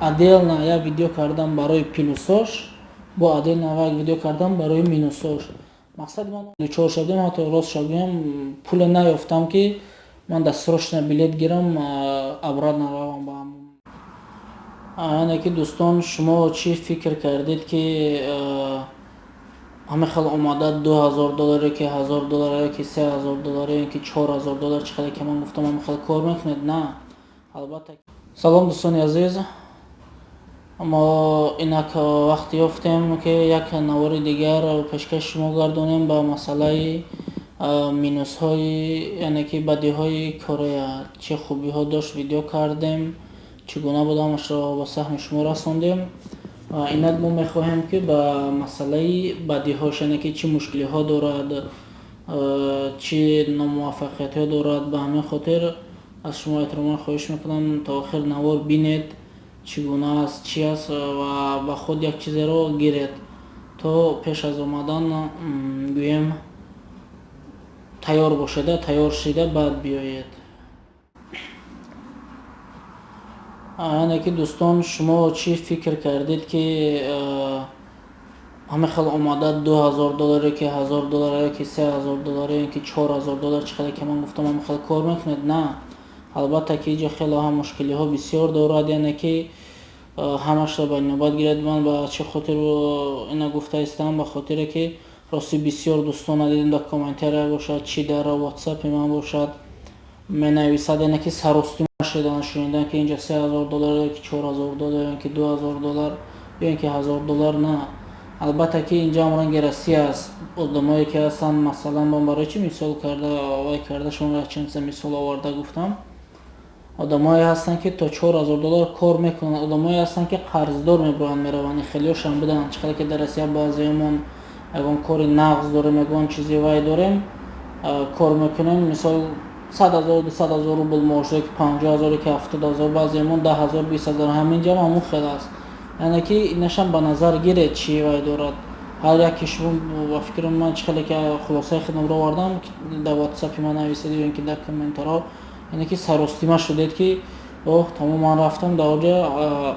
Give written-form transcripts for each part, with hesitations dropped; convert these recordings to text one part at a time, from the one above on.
Отдельно як видео кардам барои плюсош, бо отдельно як видео кардам барои минусош. Мақсади ман дучор шудем, ҳатто рост шагӯям, пуле наёфтам, ки ман досрочно билет гирам, обратно равам ба. Яъне ки, дӯстон, шумо чӣ фикр кардед, ки ҳамин хел омада 2000 доллар ки 1000 доллар ки 3000 доллар ки 4000 доллар, чӣ қадар ки ман гуфтам, ҳамин хел кор мекунед? На, албатта. Салом, дӯстони азиз! Мо инак вақт ёфтем, ки як навори дигар пешкаши шумо гардонем ба масъалаи минусҳои, яъне ки бадиҳои Корея. Чӣ хубиҳо дошт, видео кардем, чӣ гуна буд, ҳамашро ба саҳми шумо расондем. Ва инак мо мехоҳем, ки ба масъалаи бадиҳош, яъне ки чӣ мушкилиҳо дорад, чӣ номуваффақиятҳо дорад. Ба ҳамин хотир аз шумо эҳтиромона хоҳиш мекунам, то охир навор бинед, чӣ гуна аст, чӣ аст, ва ба худ як чизеро гиред, то пеш аз омадан, гӯем, тайёр бошеда, тайёр шида баъд биёед. Яъне ки, дӯстон, шумо чӣ фикр кардед, ки ҳамин хел омада 2000 доллар ки 1000 доллар ки 3000 доллар ки 4000 доллар, чӣ қадар ки ман гуфтам, ҳамин хел кор мекунед? На, албатта, ки инҷо хеле ҳам мушкилиҳо бисёр дорад. Яъне ки ҳамашро ба навбат гиред. Ман ба чӣ хотир ина гуфта истам? Ба хотире ки рости бисёр дӯстон надидем, дар комментария бошад, чӣ дар ватсапи ман бошад, менависад, яъне ки саростима шудан, шунидан, ки инҷо 3000 доллар ки 4000 доллар ки 2000 доллар ё ин ки 1000 доллар. На, албатта, ки инҷо ҳам ранги Россия аст. Одамое ки ҳастанд, масалан, ман барои чӣ мисол карда, вай карда, шуморо якчанд чиза мисол оварда гуфтам. Одамое ҳастанд, ки то 4000 доллар кор мекунанд, одамое ҳастанд, ки қарздор мебироянд, мераванд. Хелеошам буданд. Чӣ қадар ки дар Россия баъзеамон ягон кори нағз дорем, ягон чизи вай дорем, кор мекунем, мисол, 100 000, 200 000 рубл маош, ки 50 000, ки 70 000, баъзеамон 10 000, 20 000. Ҳамин ҷам ҳамун хел аст. Яъне ки инашам ба назар гиред, чӣ вай дорад ҳар яке шумо. Ба фикри ман, чӣ хеле ки хулосаи худамро овардам, дар ватсапи ман нависед ё ин ки дар комментарҳо, яъне ки саростима шудед, ки оҳ, тамом, ман рафтам дар оҷа,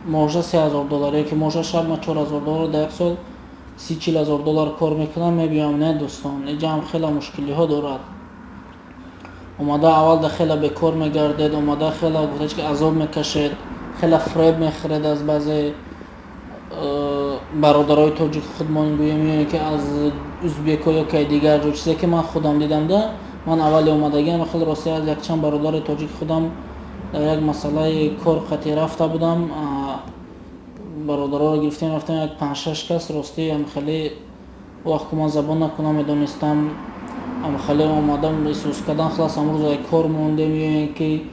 моҳша 3000 доллар ё ки моҳша шаб ман 4000 доллар, дар як сол 30-40 ҳазор доллар кор мекунам, мебиём. Не, дӯстон, инҷа ҳам хеле мушкилиҳо дорад. Омада аввал да хеле бекор мегардед, омада хеле, гуфтач, ки азоб мекашед, хеле фреб мехӯред аз баъзе бародарои тоҷики худмон, гӯем, ё ки аз узбекҳо ё ки дигар ҷо. Чизе ки ман худам дидам да, ман аввали омадагиам, хеле рости, аз якчанд бародари тоҷики худам дар як масъалаи кор қатъи рафта будам, бародароро гирифтем, рафтем, як панҷ-шаш кас. Ростӣ, хеле вақт ку ман забон накунам медонистам, хеле омадам, эҳсос кардан, хулас, ҳамрӯз кор мондем ё ин ки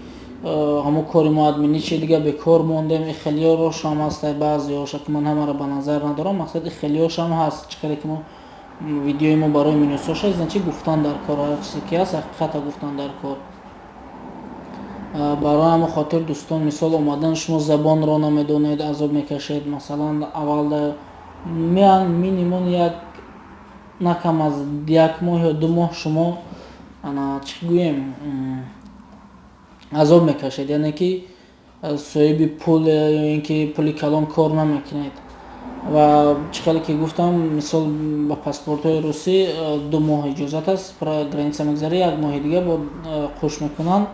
ҳамон кори мо админӣ чи дига бекор мондем. Хелиёрошам ҳаст, баъзеҳоша, ки ман ҳамаро ба назар надорам. Мақсад, хелиёшам ҳаст. Чӣ қадар ки мо видеои мо барои минусош аст, значит, гуфтан дар кор, ҳар чизе ки ҳаст, ҳақиқата гуфтан дар кор. Барои ҳамон хотир, дӯстон, мисол, омадан, шумо забонро намедонед, азоб мекашед. Масалан, аввалда минимум як на кам аз як моҳ ё 2 моҳ шумо, ана, чӣ гӯем, азоб мекашед, яъне ки соҳиби пул ё ин ки пули калон кор намекунед. Ва чӣ хеле ки гуфтам, мисол, ба паспортҳои русӣ 2 моҳ иҷозат аст, граница мегзарӣ, як моҳи дига бо қуш мекунанд.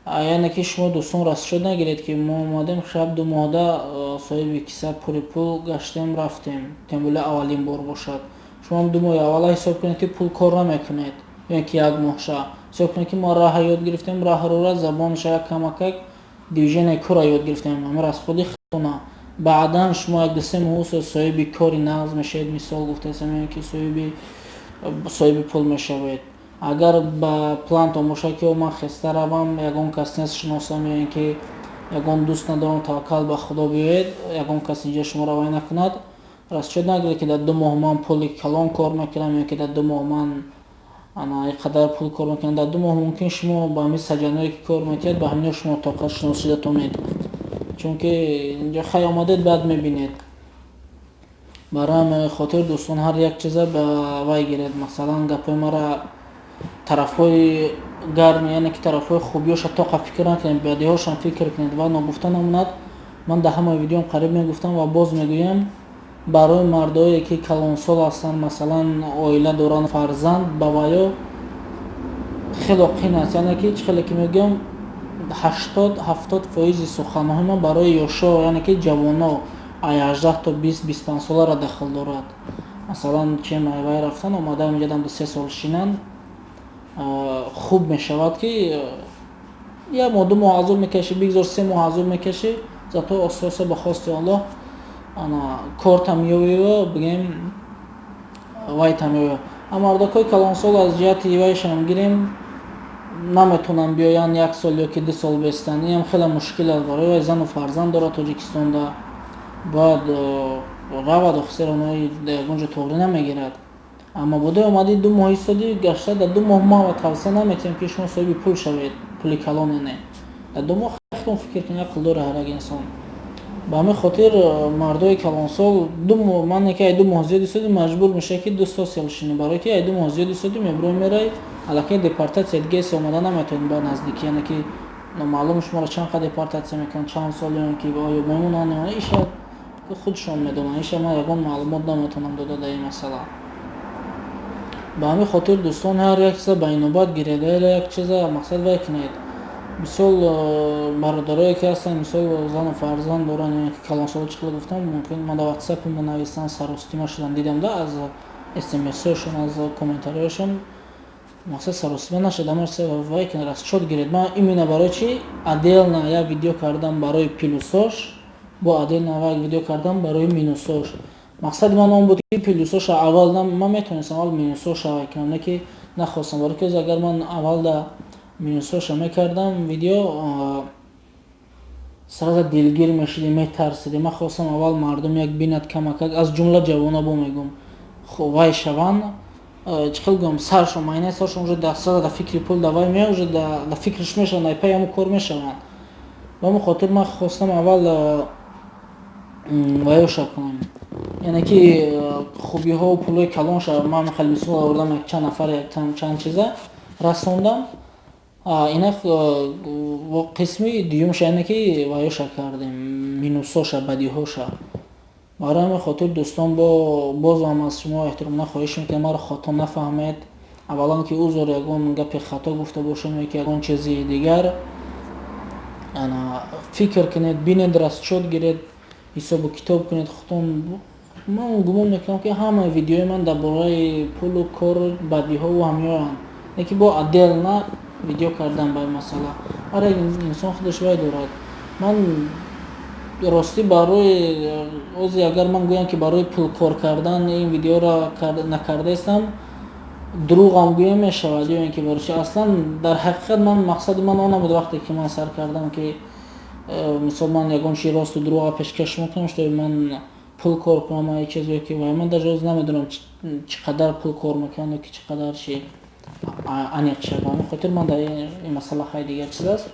Яъне ки шумо, дӯстон, расчёт нагиред, ки мо омадем, шаб 2 моҳда соҳиби киса пури пул гаштем, рафтем. Тем более аввалин бор бошад. Шумо 2 моҳи аввала ҳисоб кунед, ки пул кор намекунед, ё ин ки як моҳша ҳисоб кунед, ки мо раҳа ёд гирифтем, раҳрора, забонша, як камакак движение кора ёд гирифтем, ҳамин расходи хона. Баъдан шумо як ду се моҳ соҳиби кори нағз мешавед, мисол гуфтаистам, ё ин ки соҳиби пул мешавед. Агар ба плантон бошад, ки ман хеста равам, ягон кас нест шиносам ё ин ки ягон дӯст надорам, таваккал ба Худо, биёед, ягон кас инҷа шуморо вай накунад. Расчёт нагиред, ки дар 2 моҳ ман пули калон кор мекунам ё ки дар 2 моҳ ман, ана, ин қадар пул кор мекунам. Дар 2 моҳ мумкин шумо ба ҳамин саҷаное, ки кор метиҳад, ба ҳамино шумо тоқат шинос шуда тонед, чунки инҷо хай омадед, баъд мебинед. Барои ҳамин хотир, дӯстон, ҳар як чиза ба вай гиред. Масалан, гапҳои мара тарафҳои гарми, яъне ки тарафҳои хубиёша тоқа фикр накунед, бадиҳошам фикр кунед. Ва ногуфта намонад. Ман дар ҳамаи видеом қариб мегуфтам ва боз мегӯям, барои мардое, ки калонсол ҳастанд, масалан, оила доранд, фарзанд, ба ваё хело қин аст. Яъне ки чӣ хеле ки мегӯям, 80-70% суханҳои ман барои ёшо, яъне ки ҷавоно, ай 18 то 20-25 соларо дахл дорад. Масалан, чем вай рафтан омада инҷа 2-3 сол шинанд, хуб мешавад, ки як моҳ, 2 моҳ азоб мекашӣ, бигзор 3 моҳ азоб мекашӣ, зато оста оста ба хости Аллоҳ ана корта меёвӣ, бигем, вайта меёвӣ. А мардакҳои калонсол аз ҷиҳати вайшам гирем, наметавонанд биёянд, як сол ё ки 2 сол бестанд. Инам хеле мушкил аст барои вай, зану фарзанд дорад Тоҷикистонда, бояд равад, офисер онои ягон ҷо тоғрӣ намегирад. Аммо бодои омадӣ, 2 моҳ истодӣ, гашта, дар 2 моҳ ма тавсия наметиҳам, ки шумо соҳиби пул шавед, пули калон. Не, дар 2 моҳ худтон фикр кунед, ақл дора ҳар як инсон. Ба ҳамин хотир мардои калонсол 2 моҳ, ман ки ай 2 моҳ зиёд истодӣ, маҷбур мешавӣ, ки 2 сол шинӣ, барое ки ай 2 моҳ зиёд истодӣ, мебурӯи, меравӣ, аллакай депортатсия дигаси, омада наметавонӣ ба наздикӣ. Яъне ки номаълум шуморо чанд қад депортатсия мекунанд, чанд сол, ё ки оё мемонанд, иша худшон медонанд. Иша ман ягон маълумот наметавонам дода дар ин масъала. Ба ҳамин хотир, дӯстон, ҳар як чиза ба инобат гиред, ҳар як чиза мақсад вай кунед. Мисол, бародарое, ки ҳастанд, мисол, зану фарзанд доранд ё ки калонсоло, чӣ хеле гуфтам, мумкин ман дар ватсапи мо нависанд, саростима шудам, дидам да аз смсҳошон, аз комментариҳошон. Мақсад, саросима нашад, ама вай кунед, расчёт гиред. Ман именно барои чи отдельно як видео кардам барои плюсош, бо отдельно як видео кардам барои минусош. Мақсади ман он буд, ки плюсоша аввал, ман метавонистам аввал минусоша вай кунам, не ки нахостам, барои ки агар ман аввал да минусоша мекардам видео, сразу дилгир мешудем, метарсидем. Ман хостам, аввал мардум як бинад, камакак, аз ҷумла ҷавона бо мегӯм, вай шаванд, чӣ хел гӯям, саршон, майнаи саршон уже сразу да фикри пул давай меояд, уже да фикриш мешаванд, ай пай ҳамун кор мешаванд. Ба ҳамин хотир ман хостам аввал ваёша кунам, яъне ки хубиҳо, пулҳои калон шавад. Ман хеле мисол овардам, як чанд нафар, чанд чиза расондам. Инак қисми дуюмша, яъне ки ваёша кардем, минусоша, бадиҳоша. Барои ҳамин хотир, дӯстон, бозам аз шумо эҳтиромона хоҳиш мекунам, маро хато нафаҳмед. Аввалан, ки узр, ягон гапи хато гуфта бошам ё ки ягон чизи дигар. Фикр кунед, бинед, расчёт гиред, ҳисобу китоб кунед худтон. Ман гумон мекунам, ки ҳамаи видеои ман дар бораи пулу кору бадиҳову ҳамиёанд, лекин бо отдельно видео кардам ба ин масъала. Ҳар як инсон худаш вай дорад. Ман ростӣ барои озе, агар ман гӯям, ки барои пул кор кардан ин видеоро накардаистам, дурӯғам гӯя мешавад. Ё ин ки барои чи, аслан дар ҳақиқат ман мақсади ман он набуд, вақте ки ман сар кардам, ки мисол, ман ягон чи росту дурӯға пешкаш мекунам, что ман пул кор кунам, ё чиз, ё ки вай. Ман даже ҳозир намедонам, чӣ қадар пул кор мекунам ё ки чӣ қадар чи аниқ шавад. Ба ҳамин хотир ман дар ин масъала хай дигар чиз аст.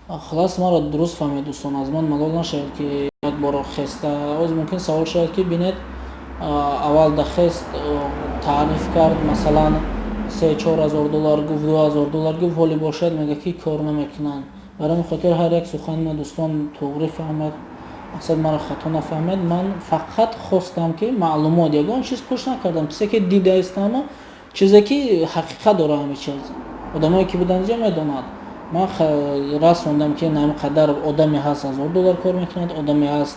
Хулас, маро дуруст фаҳмед, дӯстон, аз ман малол нашавед, ки як боро хеста. Ҳозир мумкин савол шавад, ки бинед, аввал да хест таъриф кард, масалан, 3-4 ҳазор доллар гуфт, 2000 доллар гуфт, ҳоли бошад, мега, ки кор намекунанд. Барои ҳамин хотир ҳар як сухани ма, дӯстон, туғрӣ фаҳмад, мақсад, маро хато нафаҳмед. Ман фақат хостам, ки маълумот, ягон чиз пӯш накардам, чизе ки дидаистама, чизе ки ҳақиқат дора. Ҳамин чиз одамое, ки буданд инҷа, медонад. Ман расондам, ки ҳамин қадар одаме ҳаст, 1000 доллар кор мекунад, одаме ҳаст,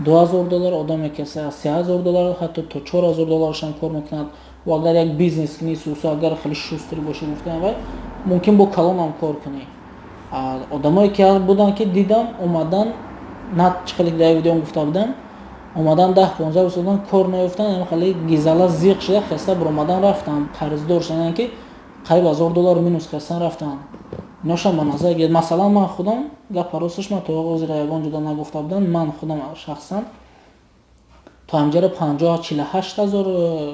2000 доллар, одаме ки 3000 доллар, ҳатто то 4000 долларашам кор мекунад. Ва агар як бизнес кунӣ, сусу, агар хеле шустрый бошӣ, гуфтам, вай мумкин бо калонам кор кунӣ. Одамое ки буданд, ки дидам, омадан, на чӣ хеле дар видеом гуфта будам, омадан, 10-15 рӯз додан, кор наёфтан, ҳам хеле гизала зиқ шуда, хеста биромадан рафтан, қарздор шудан, ки қариб 1000 доллар минус хестан рафтан. Иношам ба назар гиред. Масалан, ман худам, гапа росташ, ман то ҳозира ягон ҷода нагуфта будам, ман худам шахсан то ҳамҷара панҷоҳ, 48 ҳазор,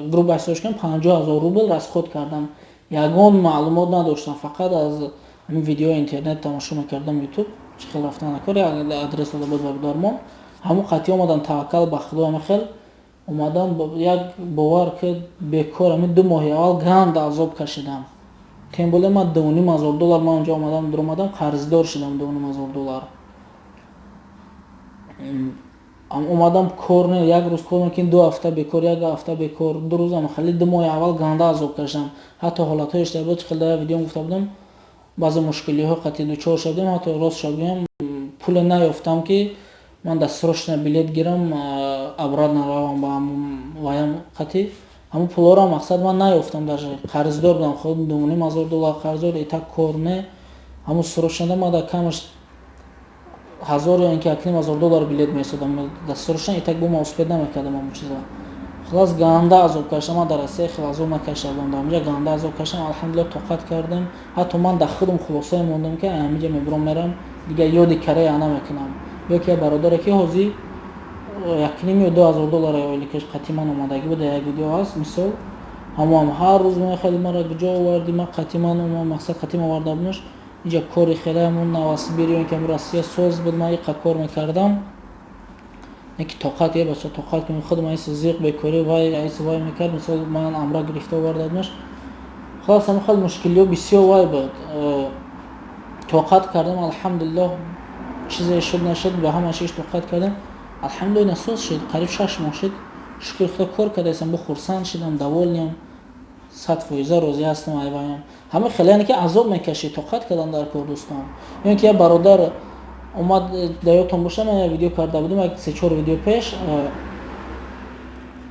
грубо ҳисоб кунам, 50 000 рубл расход кардам. Ягон маълумот надоштам, фақат аз ҳамин видеои интернет тамошо мекардам, Ютуб, чӣ хел рафтан кор, адрес дода буд бародармон. Ҳамон қатъи омадам, таваккал ба Худо, ҳамин хел омадам. Як бовар ки бекор ҳамин 2 моҳи аввал ганд азоб кашидам. Тем более ман 2500 доллар, ман онҷо омадам, дуромадам, қарздор шудам 2500 доллар. Омадам, кор не, як рӯз кор мекунӣ, 2 ҳафта бекор, як ҳафта бекор, 2 рӯзам. Хеле 2 моҳи аввал ганда азоб кашидам. Ҳатто ҳолатҳои иштибоҳ хеле дар видеом гуфта будам, баъзе мушкилиҳо қатъи дучор шудем. Ҳатто рост гӯям, пуле наёфтам, ки ман дар срочно билет гирам, обратно равам ба ҳамун ваям. Қатъи ҳамун пулҳоро, мақсад, ман наёфтам, даже қарздор будам, худ 2,5 ҳазор доллар қарздор. И так кор не, ҳамун срочно ман дар камаш 1000 ё ин ки 1,5 ҳазор доллар билет месодам дар срочно. И так бо ман успеть намекардам ҳамун чиза. Хулас, ганда азоб кашидам. Ман дар Россия хеле азоб накашида будам, дар ҳаминҷа ганда азоб кашидам. Алҳамдулилла, тоқат кардам. Ҳатто ман дар худам хулосае мондам, ки ҳаминҷа мебурам, мерам, дигар ёди Корея намекунам. Ё ки як бародаре, ки ҳозир 1,5 ё 2 ҳазор доллар ойликаш қатъи ман омадагӣ буд, як видео ҳаст, мисол, ҳамоам ҳар рӯз мехоҳад: «Мара куҷо овардӣ?» Ман қатъи ман мақсад қатъи оварда будамш инҷа, кори хеле ҳамун Новосибир ё ин ки ҳамун Россия соз буд, ман иқа кор мекардам. Ки тоқат е, бача, тоқат кун, худам айси зиқ бекорӣ вай айси вай мекард. Мисол, ман амра гирифта оварда будамш. Халас, ҳамин хел мушкилиҳо бисёр вай буд, тоқат кардам, алҳамдулиллоҳ. Чизе шуд, нашуд, ба ҳама чиз тоқат кардам, алҳамдулилла, соз шуд. Қариб 6 моҳ шуд, шукр Худо, кор кардаистам, бо хурсанд шидам, довольный ам, 100% розӣ ҳастам. Айваям ҳама хеле, яъне ки азоб мекашӣ, тоқат кардан дар кор, дӯстон. Ё ин ки як бародар омад, дар ёдтон боша, ман як видео карда будам, як се чор видео пеш.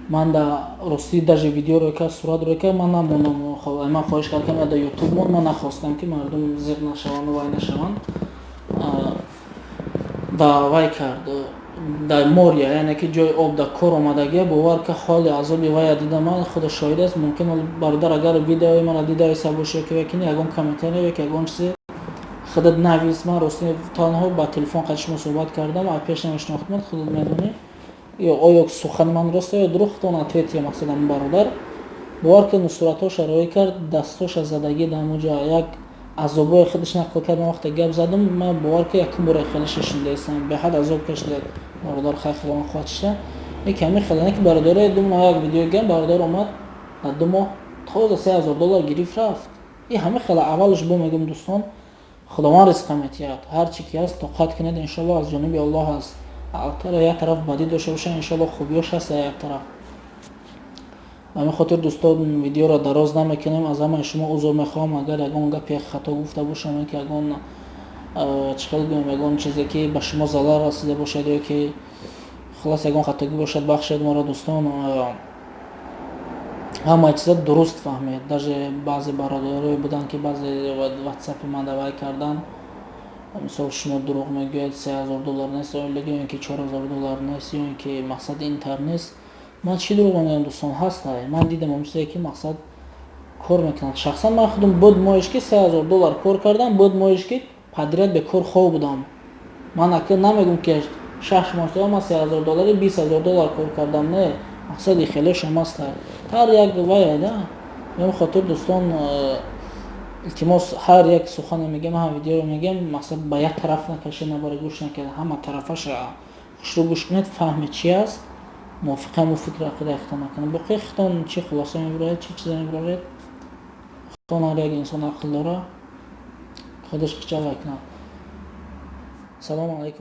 Ман да ростӣ даже видеоро кард, суратро кард, ман намондам. Ман хоҳиш кард, ки дар Ютуб монд. Ман нахостам, ки мардум зиқ нашаванду вай нашаванд. Да вай кард, дар моря, яъне ки ҷои об, дар кор омадагия. Бовар ка, ҳоли азоби вая дидам ман, худо шоҳид аст. Мумкин, бародар, агар видеои мара дидаиса бошӣ, ки векини ягон комментарий ё ягон чизе худат навис. Ман ростӣ танҳо ба телефон қати шумо суҳбат кардам, а пеш намешинохтам. Худат медонӣ, ё оё сухани ман рост ё дурӯғ, худон ответ я. Мақсад, ҳамин бародар, бовар кун, суратҳоша роӣ кард, дастҳоша задагӣ дар ҳамон як азобҳои худаш нақл кард. Ман вақте гап задам, ман, бовар ки, якум бора хеле шишидаистам. Беҳад азоб кашида бародар. Хайр, Худованд хоҳад шида. Ки ҳамин хеле ки бародари 2 моҳ як видео гам, бародар омад, дар 2 моҳ тоза 3000 доллар гирифт, рафт. И ҳамин хеле аввалш бо мегӯм, дӯстон, Худованд ризқа метиҳад. Ҳар чи ки ҳаст, тоқат кунед, иншоалло, аз ҷониби Аллоҳ аст. Як тараф бадӣ дошта боша, иншоалло, хубиёш ҳаст як тараф. Ба ҳамин хотир, дӯстон, видеоро дароз намекунем. Аз ҳамаи шумо узр мехоҳам, агар ягон гапе хато гуфта бошам, ки ягон чӣ хел гӯям, ягон чизе ки ба шумо залал расида бошад ё ки хулас ягон хатогӣ бошад, бахшед моро, дӯстон. Ҳамаи чиза дуруст фаҳмед. Даже баъзе бародарое буданд, ки баъзе ватсапи ман давай кардан, мисол, шумо дурӯғ мегӯяд, 3000 доллар нест оилага, ё ин ки 4000 доллар нест, ё ин ки мақсад интар нест. Ман чӣ дурӯғ мегӯям, дӯстон? Ҳастай, ман дидам он чизе, ки мақсад кор мекунанд. Шахсан ман худам буд моҳеш, ки 3000 доллар кор кардам, буд моҳеш, ки подряд бекор хоб будам. Ман ака намегӯм, ки 6 моҳ ман 3000 доллари 20 000 доллар кор кардам. Не, мақсади хелешам аста, ҳар як вай да. Ба хотир, дӯстон, илтимос, ҳар як сухане мегӯям, ҳама видеоро мегӯям, мақсад, ба як тараф накашед, набара гӯш накард, ҳама тарафаша хушрӯ гӯш кунед, фаҳмед чи аст, мувофиқи ҳамун фикр ақидаи худтон накунед. Боқӣ худтон чӣ хулоса мебароред, чӣ чиза мебароред, худтон. Ҳар як инсон ақл дора, худаш хича вай кунад. Салому алайкум.